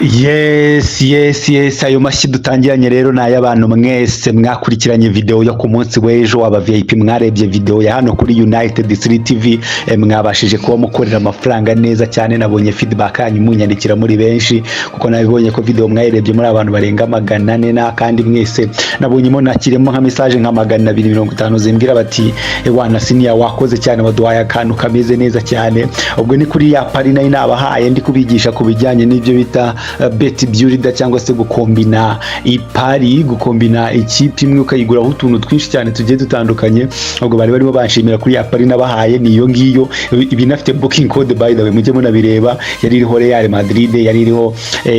Yes, ayo mashyi dutangiranye rero ni ay'abantu mwese mwakurikiranye video yo ku munsi w'ejo. Aba VIP mwarebye video ya hano kuri United 3 TV, mwabashije kuba mukorera amafaranga neza cyane. Nabonye feedback yanyu munyandikira muri benshi, kuko nabibonye ko video mwayirebye muri abantu barenga 400, na kandi mwese nabonyemo, nakiremo nka message nka 250 zimbwira bati: "Wana senior, wakoze cyane, waduhaye akantu kameze neza cyane." Ubwo ni kuri ya pari nari nabahaye, ndi kubigisha ku bijyanye n'ibyo bita bet builder, cyangwa se gukombina ipari, gukombina ikipe imwe ukayiguraho utuntu twinshi cyane tugiye dutandukanye. Ubwo bari barimo banshimira kuri ya pari nabahaye, ni iyo ngiyo ibinafite booking code, by the way, mujye munabireba. Yari iriho Real Madrid, yari iriho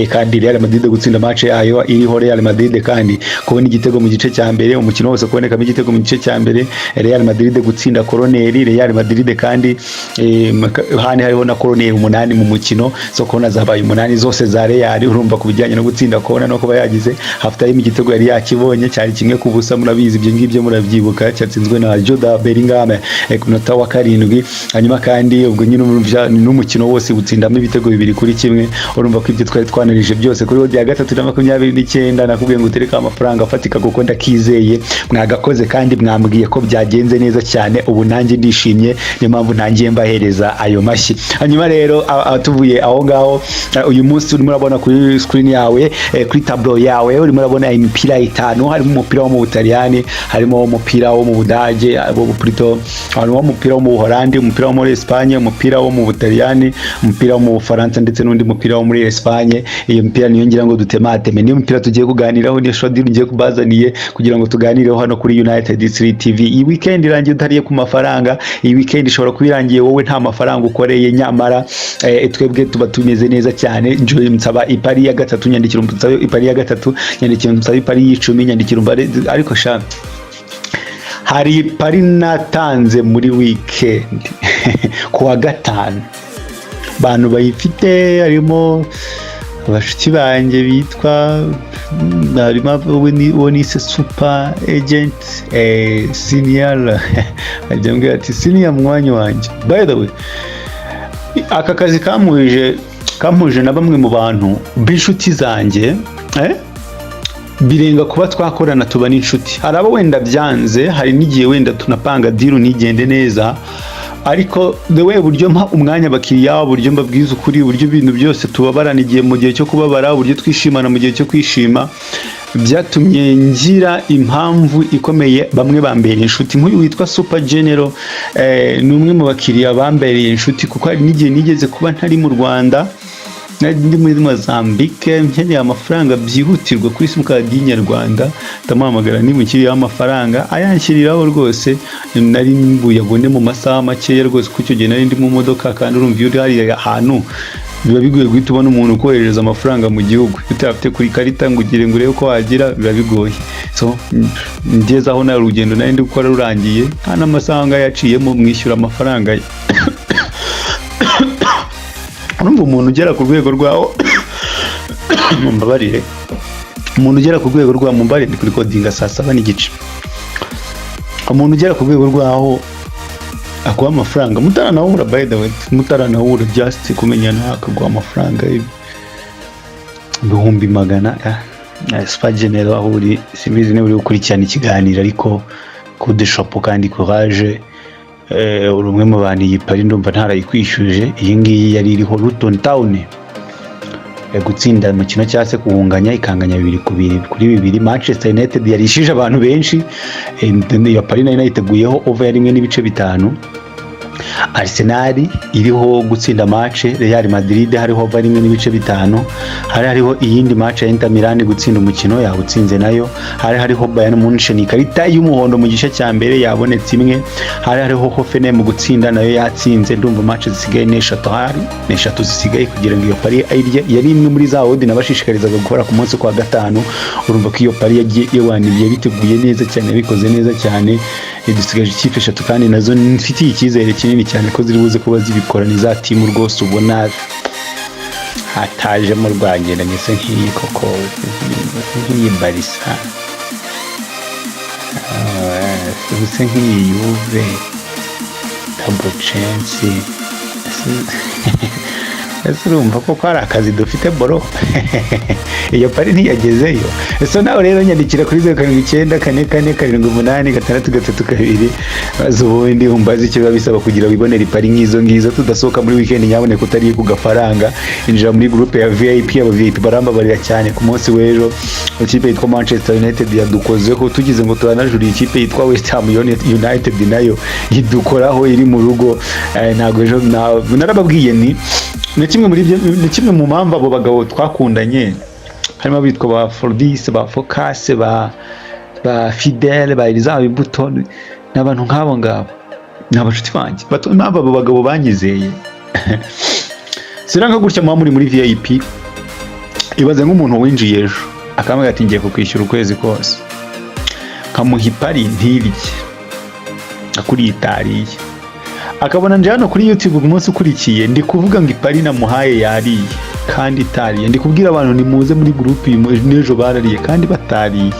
kandi Real Madrid gutsinda match yayo, iriho Real Madrid kandi kubona igitego mu gice cya mbere, umukino wose kubonekamo igitego mu gice cya mbere, Real Madrid gutsinda koroneri, Real Madrid kandi hani hariho na koroneri 8 mu mukino, zo kona zabaye 8 zose za Real. Urumva ku bijyanye no gutsinda kona no kuba yagize half time igitego yari yakibonye, cyari 1-0, murabizi ibyo ngibyo, murabyibuka, cyatsinzwe na Jude Bellingham ku munota wa 7. Hanyuma kandi ubwo nyine urumva n'umukino wose utsindamo ibitego 2-1. Urumva ko ibyo twari twanarije byose kuri odd ya 3.29, nakubwiye ngo utereke amafaranga afatika kuko ndakizeye. Mwagakoze kandi mwambwiye ko byagenze neza cyane. Ubu nanjye ndishimye, niyo mpamvu ntangiye mbahereza ayo mashyi. Hanyuma rero tuvuye aho ngaho, uyu munsi urimo urabona kuri screen yawe, kuri tableau yawe, urimo urabona imipira itanu. Harimo umupira wo mu Butaliyani, harimo umupira wo mu Budage, abo plutôt harimo umupira wo mu Buholandi, umupira wo muri Espagne, umupira wo mu Butaliyani, umupira wo mu Bufaransa ndetse n'undi mupira wo muri Espagne. Iyo mipira niyo ngira ngo dutemateme, niyo mipira tugiye kuganiraho, niyo shodiri ngiye kubazaniye kugira ngo tuganireho hano kuri United 3 TV. Iyi weekend irangiye utariye ku mafaranga, iyi weekend ishobora kuba irangiye wowe nta mafaranga ukoreye, nyamara twebwe tuba tumeze neza cyane. Njoye nsaba ipari ya gatatu, nyandikira nsaba ipari ya gatatu, nyandikira nsaba ipari y'icumi, nyandikira umbare. Ariko sha, hari pari natanze muri weekend ku wa gatanu, abantu bayifite harimo abashuti banjye bitwa harimo uwo nise super agent senior, ajya ambwira ati: "Senior, mwanya wanjye." By the way, aka kazi kampuje na bamwe mu bantu b'inshuti zanjye, birenga kuba twakorana, tuba n'inshuti. Hari abo wenda byanze, hari n'igihe wenda tunapanga deal ntigende neza, ariko the way uburyo mpa umwanya abakiriya, uburyo mbabwiza ukuri, uburyo ibintu byose tubabarana igihe mu gihe cyo kubabara, uburyo twishimana mu gihe cyo kwishima, byatumye ngira impamvu ikomeye bamwe bambereye inshuti. Nk'uyu witwa Super General, ni umwe mu bakiriya bambereye inshuti, kuko hari n'igihe nigeze kuba ntari mu Rwanda, nari ndi muri Mozambique, nkeneye amafaranga byihutirwa kuri simukadi y'inyarwanda, ndamuhamagara nimukiriyeho amafaranga, ayanshyiriraho rwose. Nari buyabone mu masaha makeya rwose, kuko icyo gihe nari ndi mu modoka, kandi urumva iyo uri hariya hantu biba bigoye guhita ubona umuntu ukoherereza amafaranga mu gihugu utayafite kuri karita ngo ugire ngo urebe ko wagira, biba bigoye. So ngeze aho nawe urugendo nari ndi gukora rurangiye, nta n'amasaha ngayo yaciyemo, mwishyura amafaranga ye. Urumva umuntu ugera ku rwego rwawo, mumbabarire, umuntu ugera ku rwego rwa, mumbabarire, ndi kurikodinga saa 7:30, umuntu ugera ku rwego rwaho aguha amafaranga mutaranahura, by the way, mutaranahura, just kumenyana, akaguha amafaranga ibihumbi 100. Super General, aho uri simbizi niba uri gukurikirana ikiganiro, ariko kude chapeau kandi courage. Uri umwe mu bantu iyi pari ndumva ntarayikwishyuje. Iyi ngiyi yari iriho Luton Town gutsinda umukino cyangwa se kuwunganya, ikanganya 2-2. Manchester United yarishije abantu benshi. Iyo pari nari nayiteguyeho over ya 1.5. Arsenal iriho gutsinda match, Real Madrid hariho over 1.5, hari hariho iyindi match ya Inter Milan gutsinda umukino, yawutsinze nayo, hari hariho Bayern Munchen ikarita y'umuhondo mu gice cya mbere yabonetse imwe, hari hariho Hoffenheim gutsinda, nayo yatsinze. Ndumva match zisigaye ni eshatu, hari ni eshatu zisigaye kugira ngo iyo pari ayirye. Yari imwe muri za odd nabashishikarizaga gukora ku munsi kwa gatanu. Urumva ko iyo pari yagiye iwaniye biteguye neza cyane, bikoze neza cyane. Dusigaje ikipe eshatu kandi nazo mfitiye icyizere kinini cyane ko ziri buze kuba zibikora. Ni za timu rwose ubona hatajemo rwangeranye se nk'iyi koko, nk'iyi Barca se, nk'iyi Juve double chance. Ese urumva ko ari akazi dufite, bro? Iyo pari ntiyagezeyo. So nawe rero nyandikira kuri 0794478632, maze ubundi umbaze icyo biba bisaba kugira wibonere ipari nk'izo ngizo tudasohoka muri weekend. Nyaboneka utariye ku gafaranga, injira muri groupe ya VIP. Aba VIP barambabarira cyane. Ku munsi w'ejo ikipe yitwa Manchester United yadukozeho, tugize ngo turanajuriye, ikipe yitwa West Ham United nayo idukoraho iri mu rugo. Ntabwo ejo narababwiye ni kimwe muri byo, ni kimwe mu mpamvu abo bagabo twakundanye, harimo abitwa ba Forbis, ba Focus, ba Fidele, ba Elizaba Imbuto, ni abantu nk'abo ngabo, ni abashuti banjye. Impamvu abo bagabo banyizeye siranga gutya, muba muri muri VIP. Ibaze nk'umuntu winjiye ejo akambwira ati: "Ngiye kukwishyura ukwezi kose," nkamuha ipari ntirye akuritariye, akabona nje hano kuri YouTube ku munsi ukurikiye ndi kuvuga ngo ipari namuhaye yariye kandi itariye, ndi kubwira abantu nimuze muri groupe n'ejo barariye kandi batariye.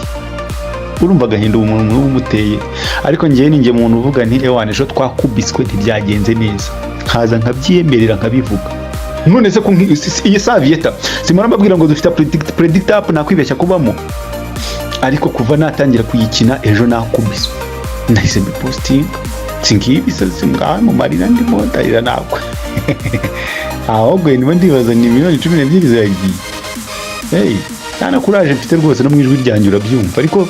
Urumva agahinda umuntu uba umuteye. Ariko ngewe ni njye muntu uvuga nti: "Ewana, ejo twakubiswe, ntibyagenze neza," nkaza nkabyiyemerera, nkabivuga. None se ko iyi Savieta simara mbabwira ngo dufite predict app, nakwibeshya kubamo? Ariko kuva natangira kuyikina, ejo nakubiswe, nahise mbipostinga. Singibi ngaha mu marira, ndimo ndarira ntabwo ahubwo ndimo ndibaza ni miliyoni 12 ziragiye. Hey, nta na courage mfite rwose, no mu ijwi ryanjye urabyumva. Ariko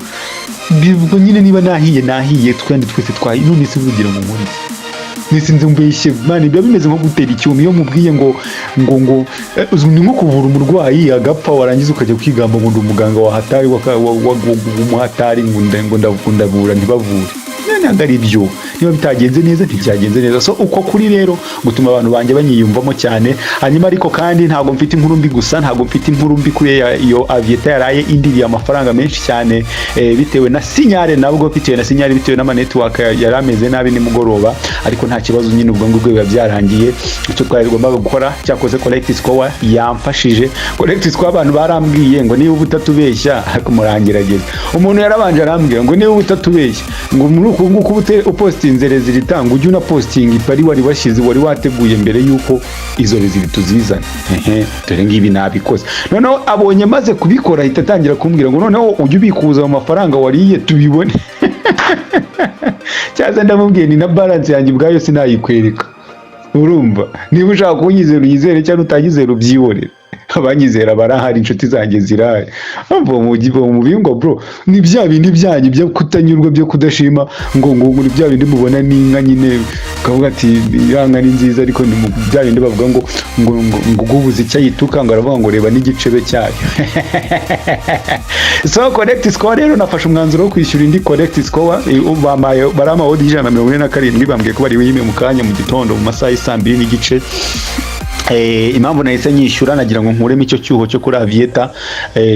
bivuga nyine niba nahiye, nahiye twende twese twahiye. None se ubugira ngo nkore iki? Nese mbeshye? Man, biba bimeze nko gutera icyuma iyo mubwiye ngo ni nko kuvura umurwayi agapfa, warangiza ukajya kwigamba ngo ndi umuganga wa hatari w'umuhatari, ngo ndavura ntibavure. Ntabwo ari byo. Niba bitagenze neza, ntibyagenze neza. So uko kuri rero gutuma abantu banjye banyiyumvamo cyane. Hanyuma ariko kandi ntabwo mfite inkuru mbi gusa, ntabwo mfite inkuru mbi kuri iyo Avieta yaraye indiriye amafaranga menshi cyane, bitewe na signal, nabwo bitewe na signal, bitewe n'ama network yari ameze nabi nimugoroba. Ariko nta kibazo nyine, ubwo ngubwo biba byarangiye. Icyo twagombaga gukora cyakoze, correct score yamfashije. Correct score, abantu barambwiye ngo niba utatubeshya, ariko murangerageza. Umuntu yarabanje arambwira ngo niba utatubeshya, ngo muri uku nguku upostinze résultat, ngo ujye unapostinga ipari wari washyize, wari wateguye mbere yuko izo résultat uzizana. Ehe, dore ngibi nabikoze. Noneho abonye maze kubikora, ahita atangira kumbwira ngo noneho ujye ubikuza mu mafaranga wariye tubibone. Cyangwa ndamubwiye ni na balance yanjye ubwayo sinayikwereka. Urumva, niba ushaka kunyizera unyizere, cyangwa utanyizera ubyihorere. Abanyizera barahari, inshuti zanjye zirahari. Mu bingo bro, ni bya bindi byanyu byo kutanyurwa, byo kudashima, ngo ni bya bindi mubona n'inka nyine ukavuga ati: "Iriya nka ni nziza." Ariko ni bya bindi bavuga ngo ubuze icyo ayituka, ngo aravuga ngo: "Reba n'igicebe cyayo." So correct score rero, nafashe umwanzuro wo kwishyura indi correct score. Bampaye, barampa odd 147, bambwiye ko bari buyime mu kanya mu gitondo mu masaha y'i 2:30. Impamvu nahise nyishyura, nagira ngo nkuremo icyo cyuho cyo kuri Avieta.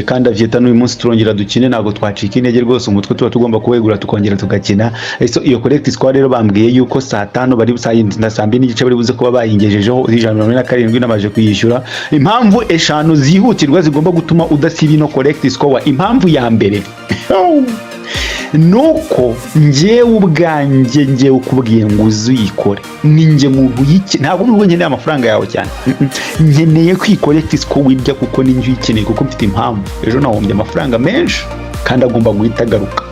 Kandi Avieta n'uyu munsi turongera dukine, ntabwo twacika intege rwose, umutwe tuba tugomba kuwegura tukongera tugakina. So iyo correct score rero bambwiye yuko saa tano bari, saa na saa 2:30 bari buze kuba bayingejejeho 147, namaze kuyishyura. Impamvu eshanu zihutirwa zigomba gutuma udasiba ino correct score. Impamvu ya mbere nuko njyewe ubwanjye, njyewe ukubwiye ngo uze uyikore, ni njye muntu uyike. Ntabwo nubwo nkeneye amafaranga yawe cyane. Nkeneye ko iyi correct score wirya, kuko ni njye uyikeneye, kuko mfite impamvu. Ejo nahombye amafaranga menshi kandi agomba guhita agaruka,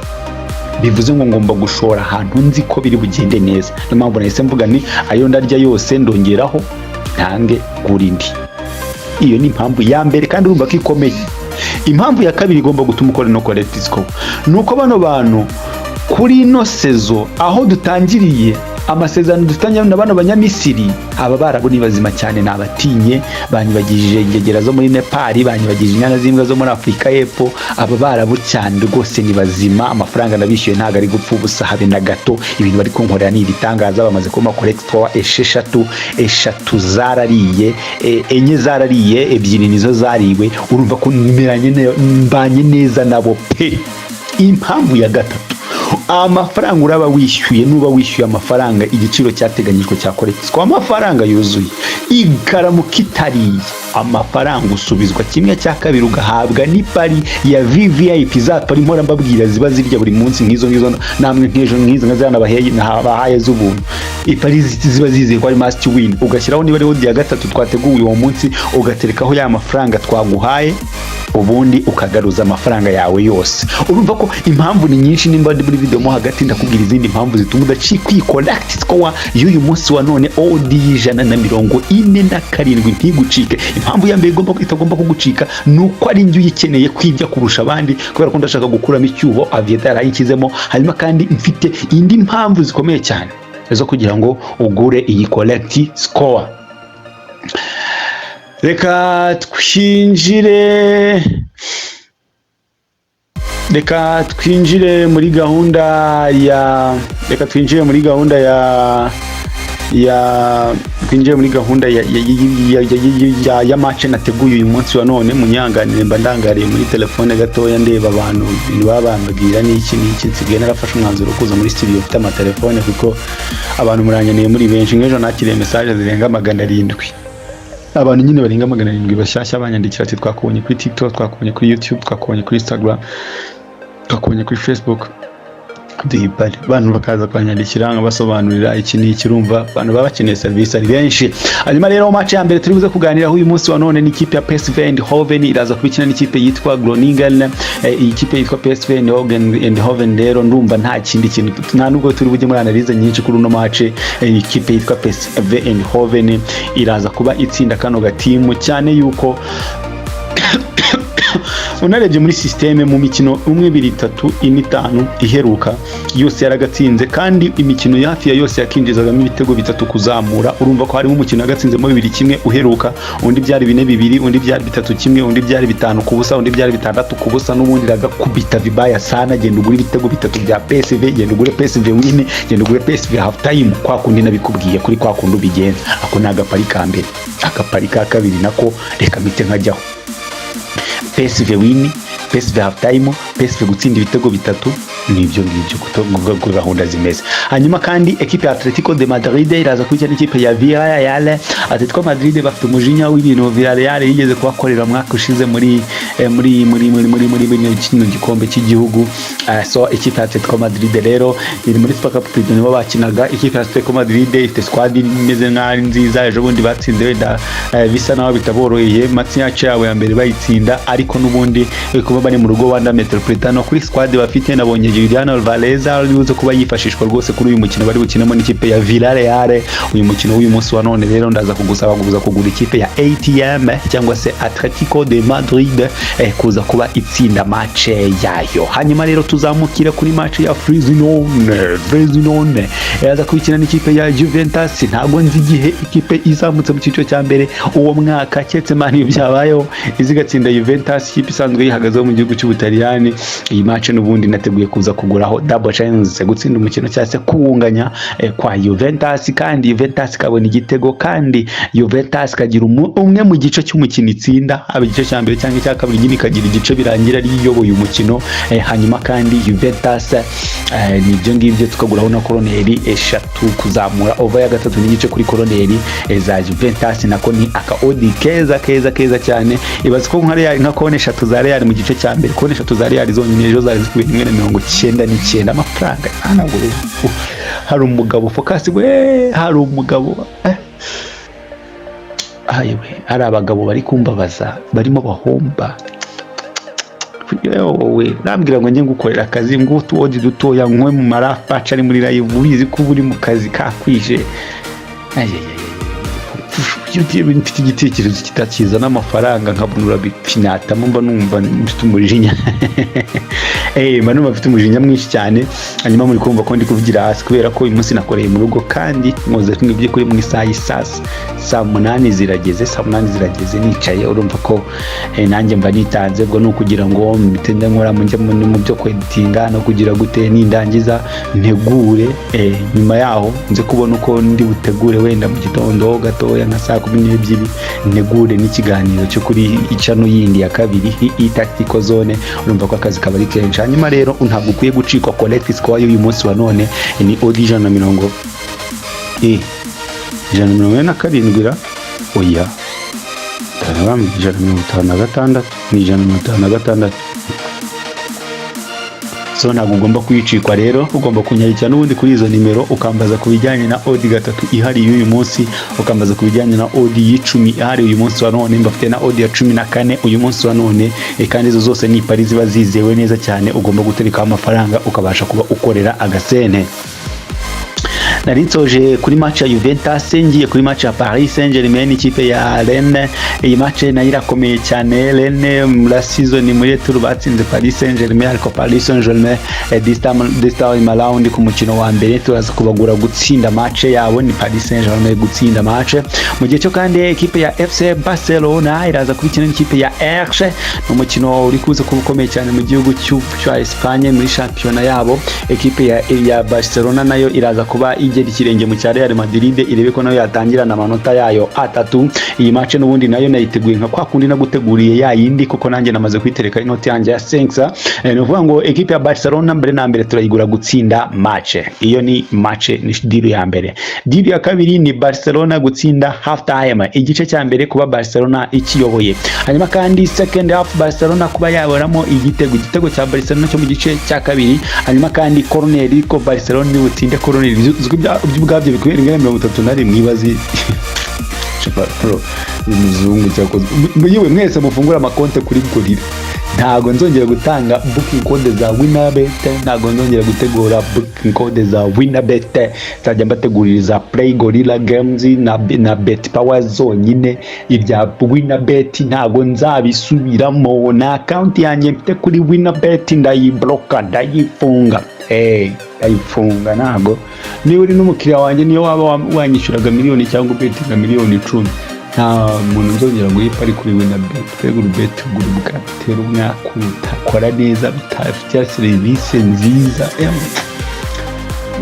bivuze ngo ngomba gushora ahantu nzi ko biri bugende neza. Niyo mpamvu nahise mvuga ni ayo ndarya yose ndongeraho ntange gura indi. Iyo ni impamvu ya mbere kandi urumva ko ikomeye. Impamvu ya kabiri igomba gutuma ukora ino correct score ni uko bano bantu kuri ino saison aho dutangiriye amasezerano dufitanye na bano Banyamisiri, aba Barabu ni bazima cyane, ni abatinye. Banyibagije ingegera zo muri Nepali, banyibagije inyana z'imbwa zo muri Afurika y'Epfo. Aba Barabu cyane rwose ni bazima. Amafaranga ndabishyuye ntabwo ari gupfa ubusa habe na gato. Ibintu bari kunkorera ni ibitangaza. Bamaze kumpa correct score esheshatu, eshatu zarariye, enye zarariye, ebyiri nizo zariwe. Urumva ko meranye mbanye neza nabo pe. Impamvu ya gatatu, amafaranga uraba wishyuye, nuba wishyuye amafaranga igiciro cyateganyijwe cya correct score, amafaranga yuzuye, ikaramuka itariye. Amafaranga usubizwa kimwe cya kabiri, ugahabwa n'ipari ya VVIP, za pari mpora mbabwira ziba zirya buri munsi, nk'izo ngizo namwe nk'ejo nk'izo nka ziriya nabahaye z'ubuntu. Ipari ziba zizeye ko ari must win. Ugashyiraho niba ari odd ya gatatu twateguye uwo munsi, ugaterekaho ya mafaranga twaguhaye, ubundi ukagaruza amafaranga yawe yose. Urumva ko impamvu ni nyinshi. Nimba ndi muri video mo hagati, ndakubwira izindi mpamvu zituma udacika iyi correct score y'uyu munsi wa none, odd y'147, ntigucike. Impamvu ya mbere itagomba kugucika ni uko ari njye uyikeneye kwibya kurusha abandi, kubera ko ndashaka gukuramo icyuho Aviator yarayikizemo. Hanyuma kandi mfite indi mpamvu zikomeye cyane zo kugira ngo ugure iyi correct score. Reka twinjire muri gahunda ya ya twinjire muri gahunda ya match nateguye uyu munsi wa none. Munyanganire, mba ndangariye muri telefone gatoya, ndeba abantu ibintu baba bambwira n'iki n'iki. Nsigaye narafashe umwanzuro wo kuza muri studio mfite amatelefone, kuko abantu muranyaneye muri benshi. Nk'ejo nakiriye message zirenga 700, abantu nyine barenga 700 bashyashya banyandikira ati: "Twakubonye kuri TikTok, twakubonye kuri YouTube, twakubonye kuri Instagram, twakubonye kuri Facebook, duhipare." Abantu bakaza kwanyandikira nkabasobanurira iki n'iki. Urumva abantu baba bakeneye serivisi ari benshi. Hanyuma rero, match ya mbere turi buze kuganiraho uyu munsi wa none ni ikipe ya PSV Eindhoven, iraza kubikina n'ikipe yitwa Groningen. Iyi kipe yitwa PSV Eindhoven rero, ndumva nta kindi kintu, nta nubwo turi bujye muri analyse nyinshi kuri uno match. Ikipe yitwa PSV Eindhoven iraza kuba itsinda kano gatimu, cyane yuko unarebye muri système, mu mikino umwe, ibiri, itatu, ine, itanu iheruka yose yaragatsinze, kandi imikino hafi ya yose yakinjizagamo ibitego bitatu kuzamura. Urumva ko harimo umukino yagatsinzemo 2-1 uheruka, undi byari 4-2, undi byari 3-1, undi byari 5-0, undi byari 6-0. N'ubundi iragakubita vibaya sana. Genda ugure ibitego bitatu bya PSV, genda ugure PSV win, genda ugure PSV half time, kwa kundi nabikubwiye, kuri kwa kundi ubigenza. Ako ni agapari ka mbere. Agapari ka kabiri nako reka mpite nkajyaho: PSV win, PSV half time, PSV gutsinda ibitego bitatu. Nibyo ngibyo uko gahunda zimeze. Hanyuma kandi ekipe ya Atletico de Madrid iraza kubikina n'ikipe ya Villarreal. Atletico Madrid bafite umujinya w'ibintu Villarreal yigeze kubakorera mwaka ushize muri kino gikombe cy'igihugu. So ikipe ya Atletico Madrid rero iri muri Super Cup, nibo bakinaga. Ikipe ya Atletico Madrid ifite squad imeze nk'aho ari nziza. Ejo bundi batsinze wenda bisa naho bitaboroheye, match yacu yabo ya mbere bayitsinda, ariko n'ubundi kuba bari mu rugo Wanda Metropolitano, kuri squad bafite nabonye Julian Alvarez ari buze kuba yifashishwa rwose kuri uyu mukino bari bukinemo n'ikipe ya Villarreal. Uyu mukino w'uyu munsi wa none rero, ndaza kugusaba kuza kugura ikipe ya ATM cyangwa se Atletico de Madrid kuza kuba itsinda match yayo. Hanyuma rero tuzamukire kuri match ya Frosinone. Frosinone yaza kubikina n'ikipe ya Juventus. Ntabwo nzi igihe ikipe izamutse mu cyiciro cya mbere uwo mwaka, keretse mani byabayeho izigatsinda Juventus, ikipe isanzwe yihagazeho mu gihugu cy'Ubutaliyani. Iyi match n'ubundi nateguye kuza kuguraho double chance, gutsinda umukino cyangwa se kuwunganya kwa Juventus, kandi Juventus ikabona igitego, kandi Juventus ikagira umwe mu gice cy'umukino itsinda, haba igice cya mbere cyangwa icya kabiri, nyine ikagira igice birangira ari iyoboye umukino. Hanyuma kandi Juventus nibyo ngibyo, tukaguraho na koroneri eshatu kuzamura, over ya 3.5 kuri koroneri za Juventus. Nako ni aka odd keza keza keza cyane. Ibaze ko nka Real, nka kone eshatu za Real mu gice cya mbere, kone eshatu za Real zonyine ejo zari zikubiye 1.99 amafaranga. Ntabwo hari umugabo Focus we, hari umugabo ayewe, hari abagabo bari kumbabaza barimo bahomba. Wowe urambwira ngo njye ngukorera akazi ngo utu odd dutoya nkwe mu marafaca ari muri live, ubizi ko uba uri mu kazi kakwije. Iyo ugiye mfite igitekerezo kitakizana amafaranga nkabona urabipfinatamo, mba numva mfite umujinya, mba numva mfite umujinya mwinshi cyane. Hanyuma muri kumva ko ndi kuvugira hasi kubera ko uyu munsi nakoreye mu rugo, kandi nkoze by'ukuri mu isaha y'isasa, saa 8 zirageze, saa 8 zirageze nicaye. Urumva ko nanjye mba nitanze. Ubwo ni ukugira ngo mpite nkora njye mu byo kweditinga no kugira gute, nindangiza ntegure, nyuma yaho nze kubona uko ndi butegure wenda mu gitondo gatoya nka saa 12, ntegure n'ikiganiro cyo kuri icano yindi ya kabiri, i Tactical Zone. Urumva ko akazi kaba ari kenshi. Hanyuma rero ntabwo ukwiye gucikwa correct score y'uyu munsi wa none, ni odd ijana na mirongo 147 ra, oya, Itanu, 156, ni 156. So ntabwo ugomba kuyicikwa rero, ugomba kunyarukira n'ubundi kuri izo nimero, ukambaza ku bijyanye na odd 3 ihari y'uyu munsi, ukambaza ku bijyanye na odd y'10 ihari uyu munsi wa none. Mbafite na odd ya 14 uyu munsi wa none. Kandi izo zose ni pari ziba zizewe neza cyane, ugomba guterekaho amafaranga ukabasha kuba ukorera agasente. Nari nsoje kuri match ya Juventus, ngiye kuri match ya Paris Saint-Germain, ikipe ya Rennes. Iyi match nayo irakomeye cyane. Rennes muri season, muri retour, batsinze Paris Saint-Germain, ariko Paris Saint-Germain this time around, ku mukino wa mbere turaza kubagura gutsinda match yabo, ni Paris Saint-Germain gutsinda match. Mu gihe cyo kandi ekipe ya FC Barcelona iraza kubikina n'ikipe ya Elche, ni umukino uri kuza kuba ukomeye cyane mu gihugu cya Espagne muri shampiyona yabo. Ekipe ya Barcelona nayo iraza kuba igera ikirenge mu cya Real Madrid, irebe ko nayo yatangirana amanota yayo atatu. Iyi match n'ubundi nayo nayiteguye nka kwa kundi naguteguriye ya yindi, kuko nanjye namaze kuyitereka inoti yanjye ya Sensa. Ni ukuvuga ngo ekipe ya Barcelona mbere na mbere turayigura gutsinda match. Iyo ni match, ni deal ya mbere. Deal ya kabiri ni Barcelona gutsinda half time, igice cya mbere kuba Barcelona ikiyoboye, hanyuma kandi second half Barcelona kuba yaboramo igitego, igitego cya Barcelona cyo mu gice cya kabiri, hanyuma kandi corner, ko Barcelona iri butsinde corner ubwabyo bikubera ingana 31. Ibazi bro, umuzungu cyakoze yewe. Mwese mufungura amakonte kuri Gorilla, ntago nzongera gutanga booking code za Winabet, ntago nzongera gutegura booking code za Winabet. Nzajya mbategurira Play Gorilla Games na Bet Power zonyine. Ibya Winabet ntago nzabisubiramo. Na account yanjye mfite kuri Winabet ndayibloka, ndayifunga. Hey, ndayifunga. Ntago niba uri n'umukiriya wanjye, niyo waba wanyishyuraga miliyoni cyangwa ubetinga miliyoni 10, nta muntu nzongera guha ipari kuri Winabet. Twegura bet, ugura ubwatera umwaka utakora neza, bitafite serivisi nziza.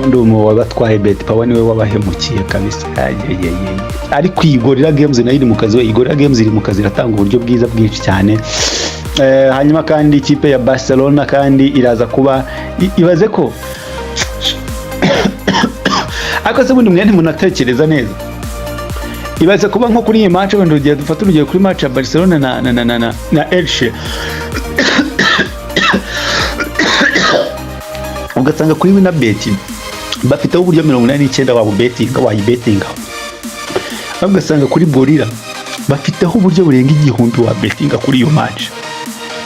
Undi umu wabatwaye Bet Power niwe wabahemukiye kabisa. Ayeyeye. Ariko iyi Gorilla Games nayo iri mu kazi we. Iyi Gorilla Games iri mu kazi, iratanga uburyo bwiza bwinshi cyane. Hanyuma kandi ikipe ya Barcelona kandi iraza kuba ibaze ko, ariko se ubundi mwe ntimunatekereza neza? Ibaze kuba nko kuri iyi match, wenda urugero, dufate urugero kuri match ya Barcelona na Elche, ugasanga kuri Winabet bafiteho uburyo 89 wabubetinga, wayibetinga, ugasanga kuri Gorilla bafiteho uburyo burenga 1000 wabetinga kuri iyo match.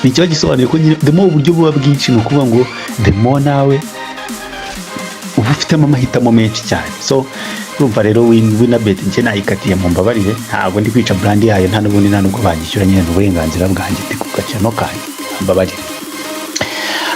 Ni ikiba gisobanuye ko nyine the more uburyo buba bwinshi, ni ukuvuga ngo the more nawe uba ufitemo amahitamo menshi cyane. So urumva rero Winabet njye nayikatiye, mu mbabarire, ntabwo ndi kwica brand yayo, nta n'ubundi, nta nubwo banyishyura nyine, ni uburenganzira bwanjye, ndi ku gacano kanjye, mbabarire.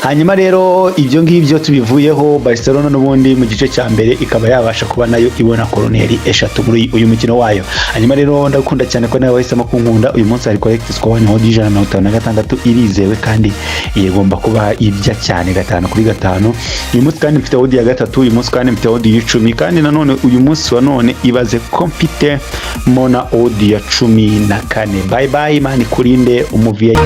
Hanyuma rero ibyo ngibyo tubivuyeho, Barcelona n'ubundi mu gice cya mbere ikaba yabasha kuba nayo ibona koroneri eshatu muri uyu mukino wayo. Hanyuma rero ndakunda cyane ko nawe wahisemo kunkunda. Uyu munsi hari correct score ni odd 156, irizewe kandi igomba kuba ibya cyane 5 kuri 5. Uyu munsi kandi mfite odd ya 3, uyu munsi kandi mfite odd y'10, kandi nanone uyu munsi wa none ibaze ko mfite mona odd ya 14. Bye bye, Imana ikurinde umuviye.